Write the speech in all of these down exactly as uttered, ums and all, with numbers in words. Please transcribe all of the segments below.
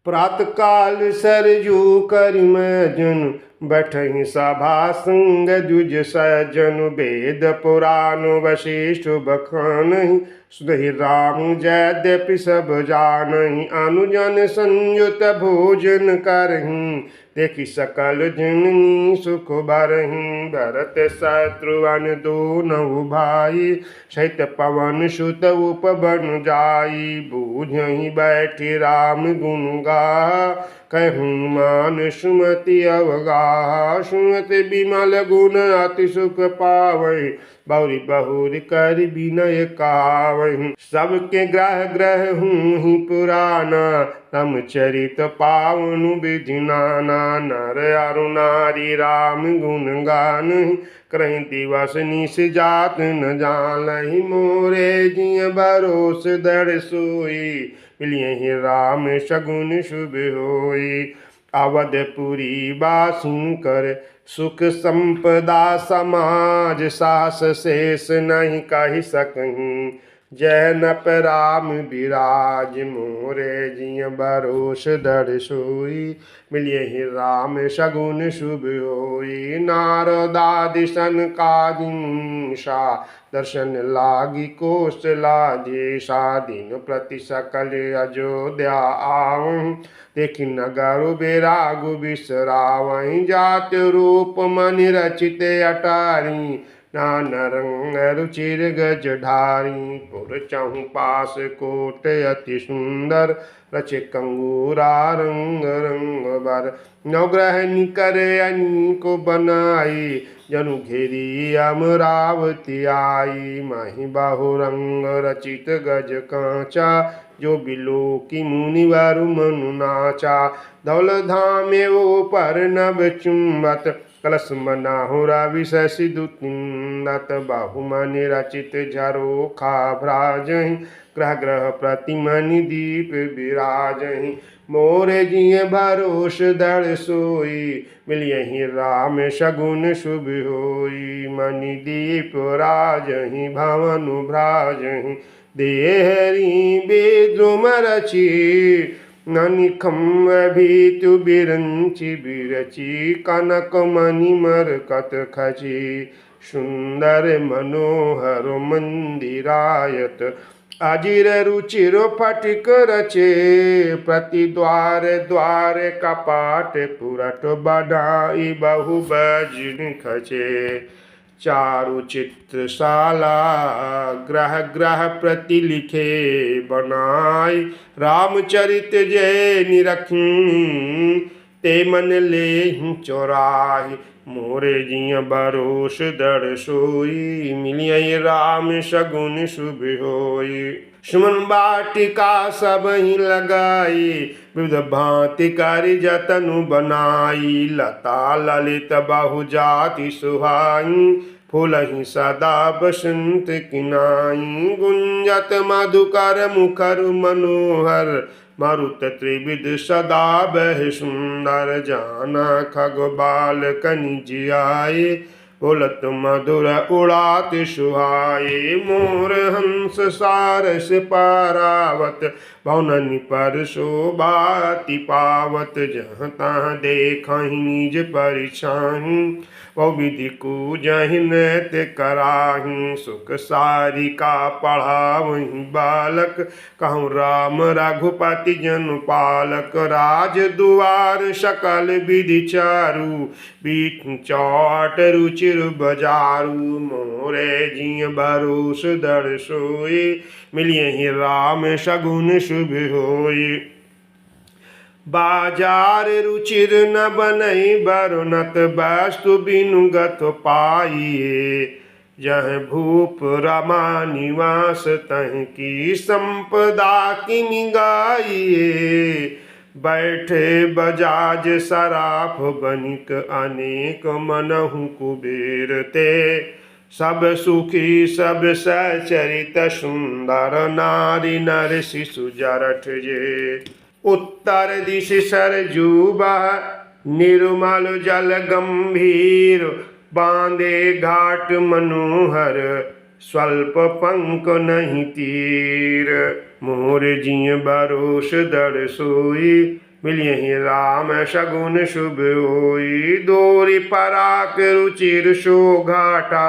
प्रातःकाल सरजू करि मज्जन, बैठहिं सभा संग द्विज सज्जन। वेद पुराण वशिष्ठ बखानहिं, सुनहिं राम यद्यपि सब जानहिं। अनुजन संयुत भोजन करहिं, देखि सकल जननी सुख बरहिं। भरत शत्रुघ्न दोनहु भाई, सहित पवन सुत उपवन जाई। बूझहिं बैठि राम गुन गाहा, कहहिं मान सुमति अवगाहा। सुनत विमल गुन अति सुख पावहिं, बहुरि बहुरि करि विनय कहावहिं। सबके ग्रह ग्रह हुइहिं पुराना, रामचरित पावन विधि नाना। नर अरु नारी राम गुन गानहिं, करहिं दिवस निशि जात न जानहिं। मोरे जिय भरोस दृढ़ सोई, मिलियहिं राम सगुन शुभ होई। अवधपुरी वासिन कर सुख संपदा समाज, सास शेष नहीं कहि सकहीं, जय नप राम विराज। मोरे जिय भरोस दृढ़ सोई, मिलियहिं राम सगुन शुभ होई। नारदादि सनकादिन सा, दर्शन लागि कौशलाधीशा। दिन प्रति सकल अयोध्या आवहिं, देखि नगर विराग बिसरावहिं। जाति रूप मणि रचित अटारी, नाना रंग रुचिर गजधारी। पुर चहुँपास कोट अति सुंदर, रचे कंगूरा रंग रंग बर। नवग्रह निकर अनेक बनाई, जनु घेरी अमरावती आई। महि बहु रंग रचित गज काँचा, जो बिलोकि मुनिवर मनु नाचा। धौल धामे ऊपर नभ चुंबत, कलश मनाहुरा विषय सिधु तिंदत। बहु मणि रचित झरोखा भ्राजहिं, ग्रह ग्रह प्रति मणि दीप बिराजहिं। मोरे जिय भरोस दृढ़ सोई, मिलियहिं राम सगुन शुभ होई। मणि दीप राजहिं भवन भ्राजहिं, देहरी विद्रुम रचि ननि खंभ भीतु बिरंचि बिरचि, कनक मणि मरकत खचि सुंदर मनोहर मंदिरायत। अजिर रुचिर फटिक रचे, प्रति द्वार द्वार कपाट पुरट बनाई, बहु बजिन खचे। चारु चित्रशाला ग्रह ग्रह प्रति लिखे बनाई, रामचरित जे निरखी, ते मन लेहिं चोराही। मोरे जिय भरोस दृढ़ सोई, मिलियहिं राम सगुन शुभ होई। सुमन वाटिका सबहिं लगाई, विविध भांति करि जतनु बनाई। लता ललित बहु जाति सुहाई, फूलहिं सदा बसंत किनाई। गुंजत मधुकर मुखर मनोहर, मारुत त्रिविध सदा बह सुंदर। जाना खग बाल कनि जियाए, बोलत मधुर उड़ात सुहाए। मोर हंस सारस पारावत, भवननि पर शोभा अति पावत। जहाँ तहाँ देखहिं निज परिछाहीं, बहु विधि कूजहिं नृत्य कराहीं। सुख सारिका पढ़ावहिं बालक, कहूँ राम रघुपति जनु पालक। राज दुआर सकल विधि चारु, बीच चौट रुचिर बजारु। मोरे जिय भरोस दृढ़ सोई, मिलियहिं राम सगुन शुभ होई। बाजार रुचिर न बनई बरनत, वस्तु बिनु गत पाइए। जह भूप रमा निवास तह की संपदा किमि गाइए। बैठे बजाज सराफ बनिक, अनेक मनहु कुबेर ते। सब सुखी सब सचरित सुंदर, नारी नर शिशु जरठ जे। उत्तर दिशि सरजू बह निर्मल जल गंभीर, बांधे घाट मनोहर स्वल्प पंक नहीं तीर। मोर जिय भरोस दृढ़ सोई, मिलियहि राम सगुन शुभ होई। दोरि पराग रुचिर सो घाटा,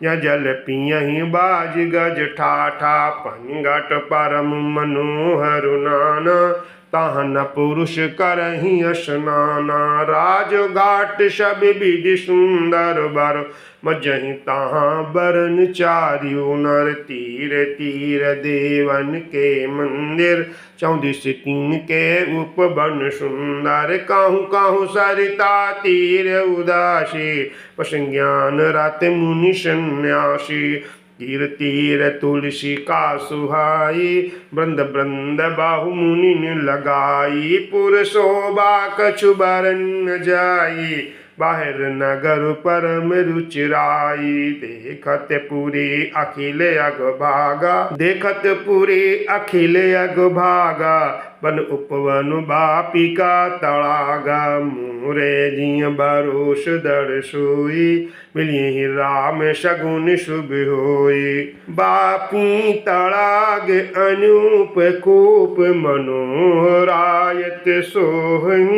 या जल पियहि बाजि गज ठाठा। पनिघट परम मनोहर नाना, तहन पुरुष करहिं स्नाना। राजघाट सब विधि सुंदर बर, मजहि तहाँ बरन चारिउ नर। तीर तीर देवन के मंदिर, चौदिस तिनके उपवन सुंदर। कहूँ कहूँ सरिता तीर उदासी, बस ज्ञान रत मुनि सन्यासी। तीर तीर तुलसी का सुहाई, वृंद वृंद बहु मुनिन लगाई। पुर शोभा कछु बरन न जाई, बाहिर नगर परम रुचिराई। देखत पुरी अखिल अगभागा, देखत पुरी अखिल अगभागा, वन उपवन बापी का तड़ागा। मोरे जिय बरोस दर सोई, मिलियहि राम सगुन शुभ होई। बापी तड़ाग अनूप कूप मनोहरायत सोहन,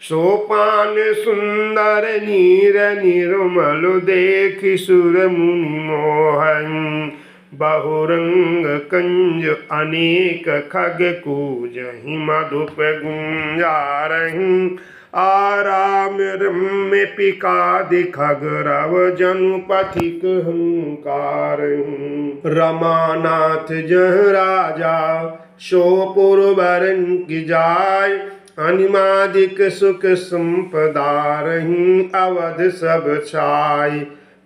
सोपान सुंदर नीर निर्मल देखि सुर मुनि मोहन। बहुरंग कंज अनेक खग कूजहि मधुप गुंजारहि। आराम रम्य पिकादि खग रव जनु पथिक हंकारहि। रमानाथ जह राजा सो पुर बरन की जाय, अनिमादिक सुख संपदा रही अवध सब छाय।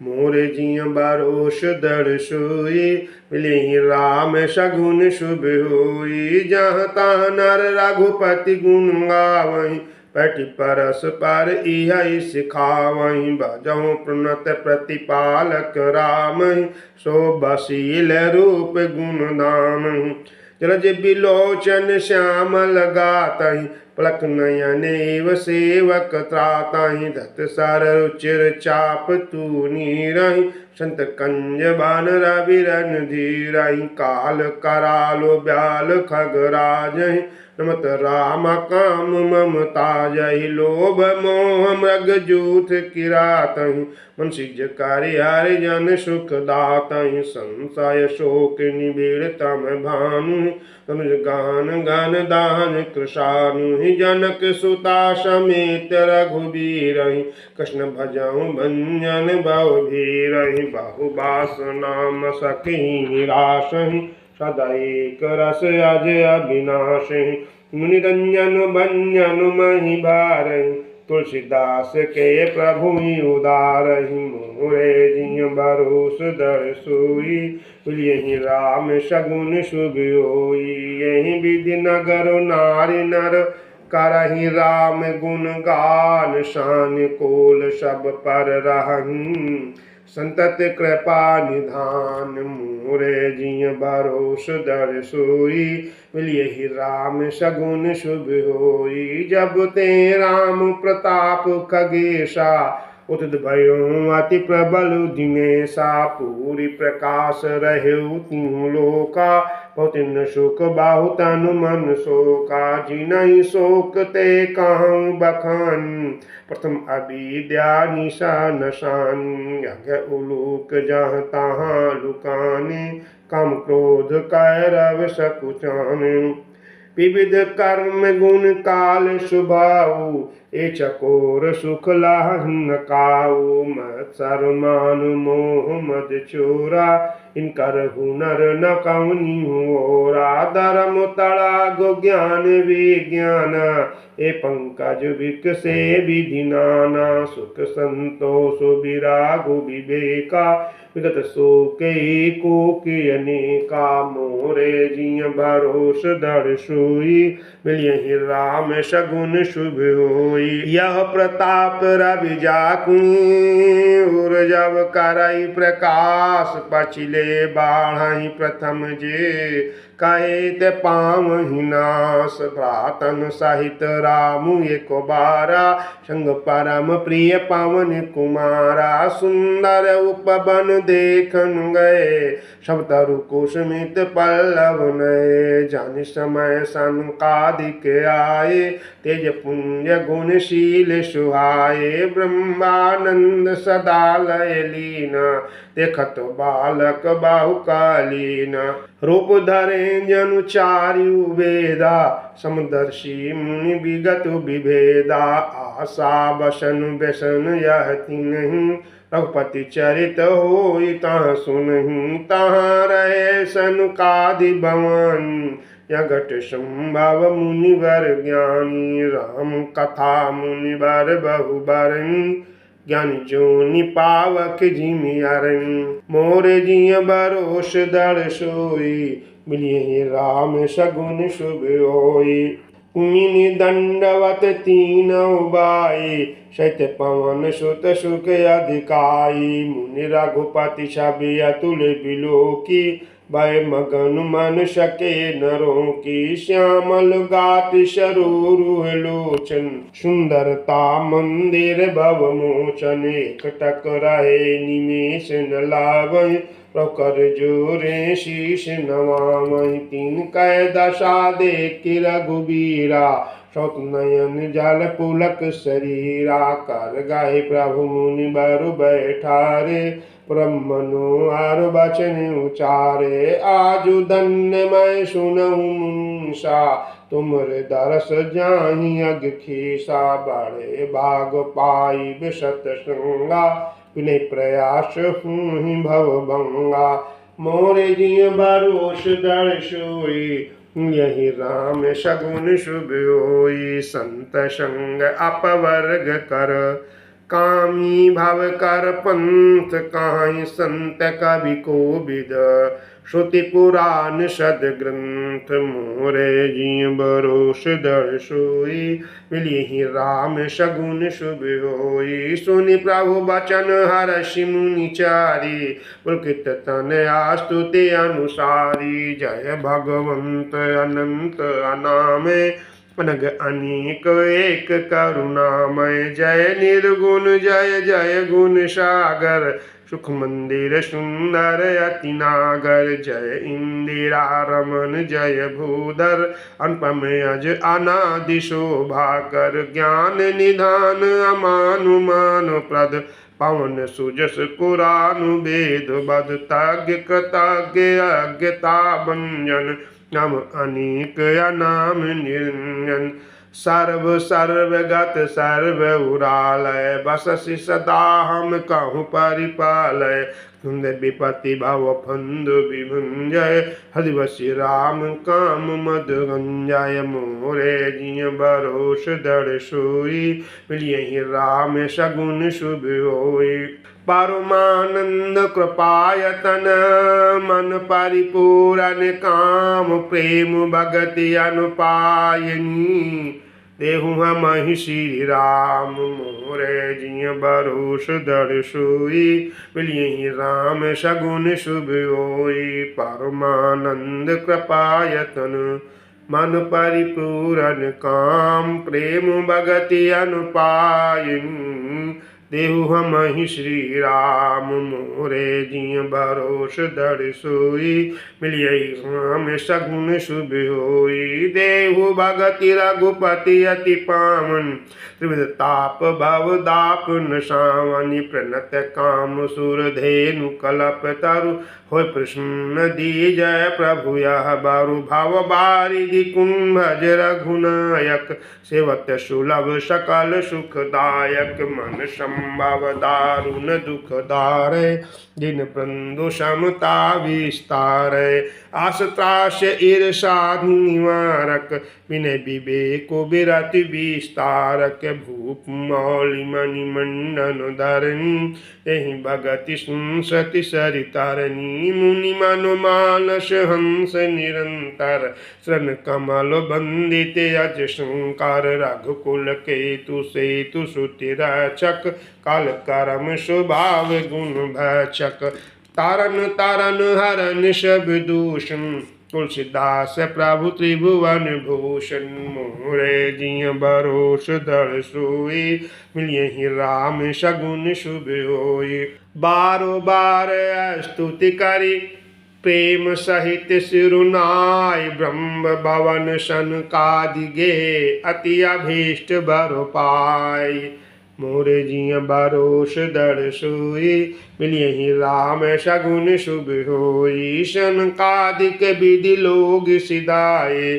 मोर जिय बरोस दर सोई, मिलियहि राम सगुन शुभ होई। जहाँ तहाँ नर रघुपति गुन गावहि, पटि परस पर इहइ सिखावहि। भजहु प्रणत प्रतिपालक रामहि, सो बसील रूप गुन धामहि। जलज बिलोचन श्यामल गातहि, पलक नयन एव सेवक त्रातहि। धत सर रुचिर चाप तू नीरहि, संत कंज बान रवि रणधीरहि। काल कराल ब्याल खग राजहि, नमत राम काम मम ताजहि। लोभ मोह मृग जूथ किरातहि, मन सिज करि हरि जन सुख दातहि। संशय शोक निबिड़ तम भानुहि, तनुज गहन घन दहन कृशानुहि। जनक सुता समेत रघुबीरहि, कृष्ण भजहु भंजन भव भीरहि। बहु बासना मसकहि निरासहि, सदा एक रस अज अविनाशहि। मुनि रंजन भंजन महि भारहि, तुलसीदास के प्रभु ही उदारहि। मोरे जिय बरोस दर सोई, मिलियहि राम सगुन शुभ होई। यही विधि नगर नारी नर, करहि राम गुन गान। सान कोल सब पर रहहि, संतत कृपा निधान। मोरे जिय बरोस दर सोई, मिलियहि राम सगुन शुभ होई। जब ते राम प्रताप खगेसा, उदित भयो अति प्रबल दिनेसा। पूरि प्रकाश रह्यो तिहु लोका, बहुतन सुख बाहु तन मन सोका। जिनहि सोक ते कहउँ बखानी, प्रथम अविद्या निशा नसानी। अघ उलूक जहाँ तहाँ लुकानी, काम क्रोध कैरव सकुचानी। विविध कर्म गुण काल सुभाऊ, ए चकोर सुख लाहन काऊ। मत्सर मान मोह मद चोरा, इनकर हुनर न कउनिहु ओरा। धर्म तड़ाग ज्ञान विज्ञान, ए पंकज विकसे विधि नाना। सुख संतोष विराग विवेका, विगत शोक एको किए अनेका। मोरे जिय बरोस दर सोई, मिलियहि राम सगुन शुभ होई। यह प्रताप रवि जाकुनि, उर जब करइ प्रकाश। पछिले बाढ़हि प्रथम जे, कहे ते पावहि नास। भ्रातन सहित राम एको बारा, संग परम प्रिय पवन कुमारा। सुंदर उपवन देखन गए, सब तरु कुसुमित पल्लव नए। जानि समय सनकादिक आए, तेज पुंज गुण शील सुहाए। ब्रह्मानंद सदा लय लीन, देखत बालक बहु कालीन। रूप धरे जनु चारु वेदा, समदर्शी मुनि विगत विभेदा। आशा वसन व्यसन यह तिनहि, रघुपति चरित होई तहाँ सुनहि। तहाँ रहे सनकादि भवानी, यगट संभव मुनिवर ज्ञानी। राम कथा मुनिवर बहु बरनी, ज्ञानी जोनि पावक जिमि अरनी। मोर जिय भरोस दृढ़ सोई, मिलियहि राम सगुन शुभ होई। कीनि दंडवत तीनउ बाई, सहित पवन सुत सुख अधिकाई। मुनि रघुपति छवि अतुल बिलोकी, भय मगन मन सके न रोकी। श्यामल गात सरु रुह लोचन, सुंदरता मंदिर भव मोचन। एकटक रहे निमेष न लावइ, प्रभु कर जोरे शीश नवावइ। तिनकै दशा देखि रघुबीरा, सौत नयन जल पुलक सरीरा। कर गहे प्रभु मुनि बरु बैठारे, परम मनोहर वचन उचारे। आजु धन्य मैं सुनहु मुनीसा, तुमरे दरस जाहि अग खीसा। बड़े भाग पाइब सतसंगा, विनय प्रयास हुइँ भव भंगा। मोर जिय भरोस दृढ़ सोई, यहि राम सगुन शुभ होई। संत संग अपवर्ग कर, कामी भव कर पंथ, कहाई संत कवि कोविद। श्रुति पुराण सद ग्रंथ, मोर जिय भरोस दृढ़ सोई, मिलियहि राम सगुन शुभ होई। सुनि प्रभु वचन हरषि मुनि चारी, पुलकित तनया स्तुति अनुसारी। जय भगवंत अनंत अनामय, अनग अनेक एक करुणामय। जय निर्गुण जय जय गुण सागर, सुख मंदिर सुंदर अति नागर। जय इंदिरा रमन जय भूधर, अनुपम अज अनादि शोभाकर। ज्ञान निधान अमानु मानु प्रद, पवन सुजस पुरानु वेद बद। तज्ञ कृतज्ञ अज्ञता भंजन, नाम अनेक अनाम निरंजन। सर्व सर्वगत सर्व उरालय, बससि सदा हम कहु परिपालय। धुंध विपति भव फंद विभंजय, हरि वसि राम काम मद गंजय। मोर जिय भरोस दृढ़ सोई, मिलियहि राम सगुन शुभ होई। परमानंद कृपायतन, मन परिपूरन काम, प्रेम भगति अनुपायनी। देहु हमहि श्री राम, मोर जिय भरोस दृढ़ सोई, मिलियहि राम सगुन शुभ होई। परमानंद कृपायतन, मन परिपूरन काम, प्रेम भगति अनुपायनी। देहु हमहि श्री राम, मोर जिय भरोस दृढ़ सोई, मिलियहि राम सगुन शुभ होई। देहु भगति रघुपति अति पावन, त्रिविध ताप भव दाप नसावनि। प्रणत काम सुर धेनु कलप तरु, होय प्रसन्न दीजै प्रभु यह बरु। भव बारिधि कुंभज रघुनायक, सेवत सुलभ सकल सुखदायक। मन संभव दारुण दुख दारै, दीन बंधु समता विस्तारै। आस त्रास ईर्षादि निवारक, विनय विवेक विरति विस्तारक। भूप मौलि मणि मंडन धरनी, तेहि भगति सुनसति सरि तरनी। मुनि मनमानस हंस निरंतर, चरण कमल बंदित अज शंकर। रघुकुल केतु सेतु श्रुति रक्षक, काल करम स्वभाव गुण भक्षक। तारन तारन हरन सब दूषन, तुलसीदास प्रभु त्रिभुवन भूषण, मोरे जिय भरोस दृढ़ सोई, मिलियहि राम सगुन शुभ होई। बारो बार स्तुति करी प्रेम सहित सिरुनाई, ब्रह्म भवन सनकादि गेहे अति अभीष्ट बर पाई। मोरे जिय भरोस दृढ़ सोई, मिलियहि राम सगुन शुभ होई। सनकादिक विधि लोक सिधाए,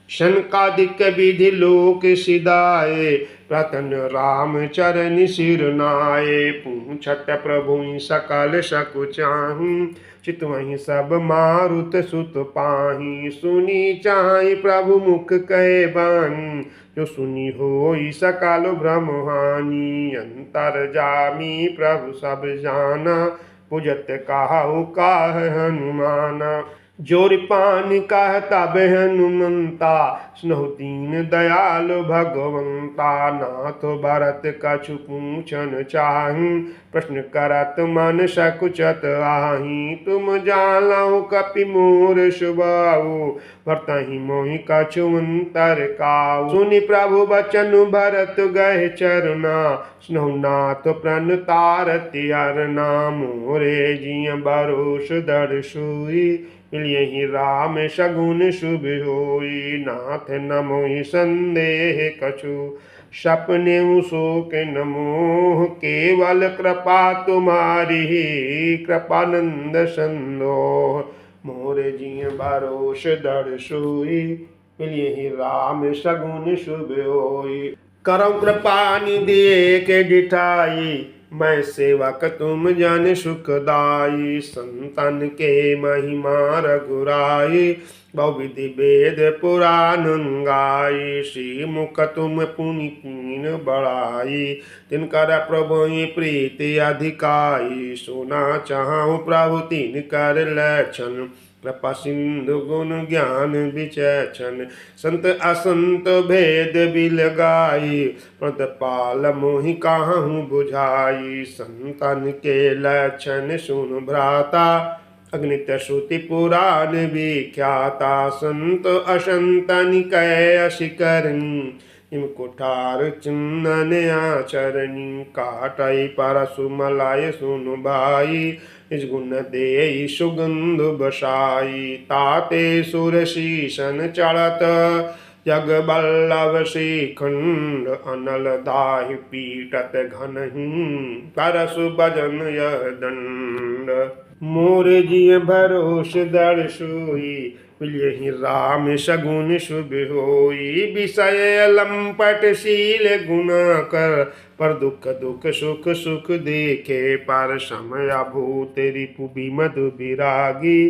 सनकादिक विधि लोक सिधाए, प्रतन राम चरण सिर नाए। पूछत प्रभु सकल सकुचाही, चितवहि सब मारुत सुत पाही। सुनि चाहि प्रभु मुख कहे बानी, जो सुनि होई सकल भ्रम हानि। अंतरजामी प्रभु सब जाना, पूजत कहु काह हनुमाना। जोरि पानि कह तब हनुमंता, सुनहु दीन दयाल भगवंता। नाथ भरत कछु पूछन चाही, प्रश्न करत मन सकुचत आही। तुम जानहु कपि मोर सुभाव, भरतहि मोहि कछु अंतर काव। सुनि प्रभु बचन भरत गहे चरना, सुनहु नाथ प्रण तारति अरना। मोरे जिय भरोस दृढ़ सोई, मिलियहि राम सगुन शुभ होई। नाथ न मोहि संदेह कछु, सपनेउ शोक न मोह, केवल कृपा तुम्हारी ही कृपानंद संदोह। मोरे जिय भरोस दृढ़ सोई, मिलियहि राम सगुन शुभ होई। करहु कृपा निधि एके डिठाई, मैं सेवक तुम जन सुखदाई। संतन के महिमा रघुराई, बहु विधि वेद पुराण गाई। श्रीमुख तुम पुनि कीन बड़ाई, तिनकर प्रभु ही प्रीति अधिकाई। सुना चाहहु प्रभु तिनकर लक्षण, कृपा सिंधु गुण ज्ञान विचक्षण। संत असंत भेद बिलगाई, प्रणत पाल मोहि कहहु बुझाई। संतन के लक्षण सुन भ्राता, अगणित श्रुति पुराण विख्याता। संत असंतन कै असी करनी, इम कुठार चिन्हन आचरनी। काटइ परसु मलय सुन भाई, निज गुण देइ सुगंध बसाई। ताते सुर सीसन चढ़त जग बल्लभ श्रीखंड, अनल दाहि पीटत घनही परसु बजन यह दंड। मोर जिय भरोस दृढ़ सोई, मिलियहि राम सगुन शुभ होई। विषय लंपट शील गुणाकर, पर दुख दुख सुख सुख देखे पर। समया भूत रिपु विमद विरागी,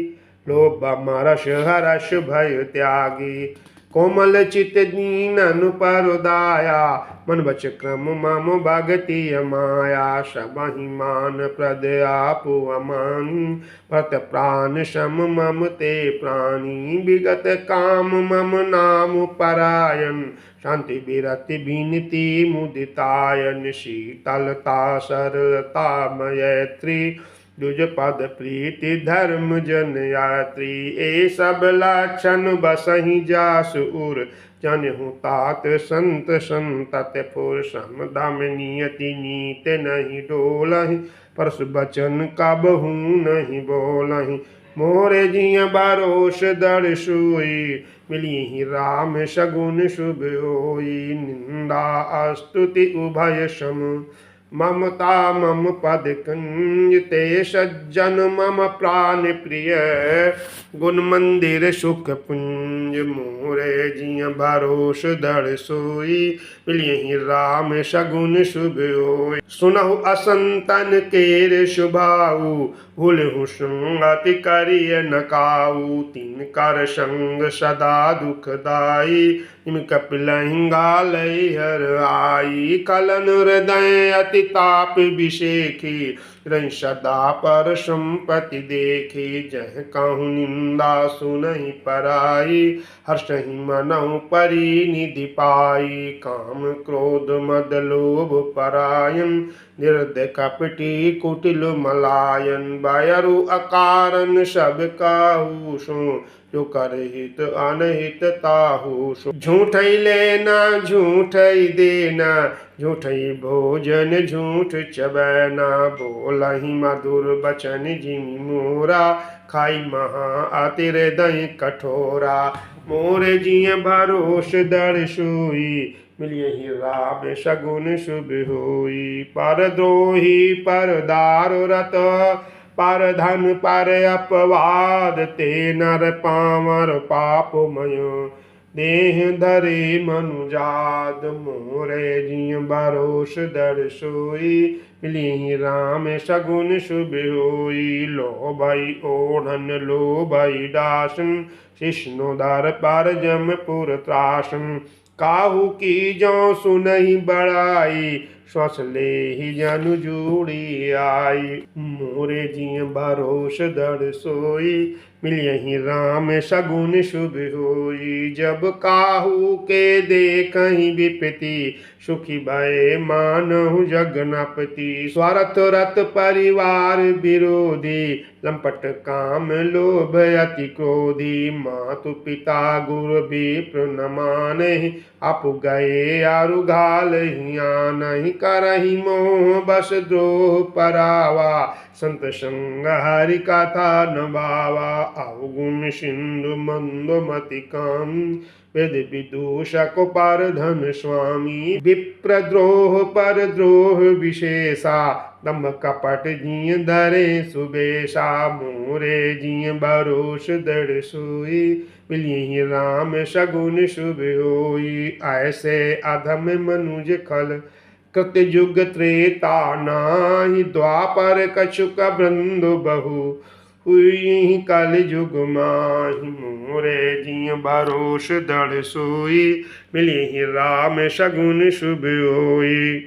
लोभ मरष हरष भय त्यागी। कोमल चित दीन अनु पर दाया, मन वच क्रम मम भगति माया। सबहि मान प्रद आपु अमानी, भरत प्राण सम मम ते प्राणी। विगत काम मम नाम परायन, शांति विरति विनती मुदितायन। शीतलता सरलता मैत्री, द्विज पद प्रीति धर्म जन यात्री। ए सब लक्षण बसहि जासु उर, जनहु तात संत संतति फुर। सम दम नियति नीत नहीं डोलहि, परसु बचन कबहु नहीं बोलहि। मोर जिय भरोस दृढ़ सोई, मिलियहि राम सगुन शुभ होई। निंदा स्तुति उभय सम, ममता मम पद कुंज। ते सज्जन मम प्राण प्रिय, गुण मंदिर सुख पुंज। मोर जिय भरोस दृढ़ सोई, मिलियहि राम सगुन शुभ होई। सुनहु असंतन केर सुभाऊ, भूलहु संगति करिय न काऊ। तिनकर संग सदा दुखदाई, तिम कपिलहिं गालइ हर आई। खलन हृदय अति ताप बिसेखी, रही सदा पर संपत्ति देखी, जह कहूँ निंदा सुनहि पराई। हर्षहि मनहु परिनिधि पाई, काम क्रोध मद लोभ परायन। निर्दय कपटी कुटिल मलायन, बयरु अकारन सब काहू सो। जो कर हित अनहित ताहू सो। झूठै लेना झूठै देना, झूठै भोजन झूठ चबैना। बोलहि मधुर बचन जिमि मोरा, खाई महा अति हृदय कठोरा। मोर जिय भरोस दृढ़ सोई, मिलियहि राम सगुन शुभ होई। पर द्रोही पर दारुरत, पर धन पर अपवाद। ते नर पामर पापमय, देह धरे मनुजाद। मोर जिय भरोस दृढ़ सोई, मिलियहि राम सगुन शुभ होई। लोभहि ओढ़न लोभहि डासन, शिष्णोदर पर जमपुर त्रासन। काहू कीजौं सुनहि बड़ाई, श्वास लेहि जनु जूड़ी आई। मोर जिय भरोस दृढ़ सोई, मिलियहि राम सगुन शुभ होई। जब काहू के देखहि विपति, सुखी भए मानहु जग नपति। स्वार्थ रत परिवार विरोधी, लंपट काम लोभ अति क्रोधी। मातु पिता गुरु विप्र न मानहि, अपु गए अरु घालहि आनहि। करहि मोह बस द्रोह परावा, संत संग हरि कथा न भावा। अवगुण सिंधु मंदमति कामी, वेद विदूषक पर धन स्वामी। विप्र द्रोह पर द्रोह विशेषा, दंभ कपट जिय धरे सुबेशा। मोर जिय भरोस दृढ़ सोई, मिलियहि राम सगुन शुभ होई। ऐसे अधम मनुज खल, कृत युग त्रेता नाहीं। द्वापर कछुक भृंदु बहु, हुई कल युग माहि। मोर जिय भरोस दृढ़ सोई, मिलियहि राम सगुन शुभ होई।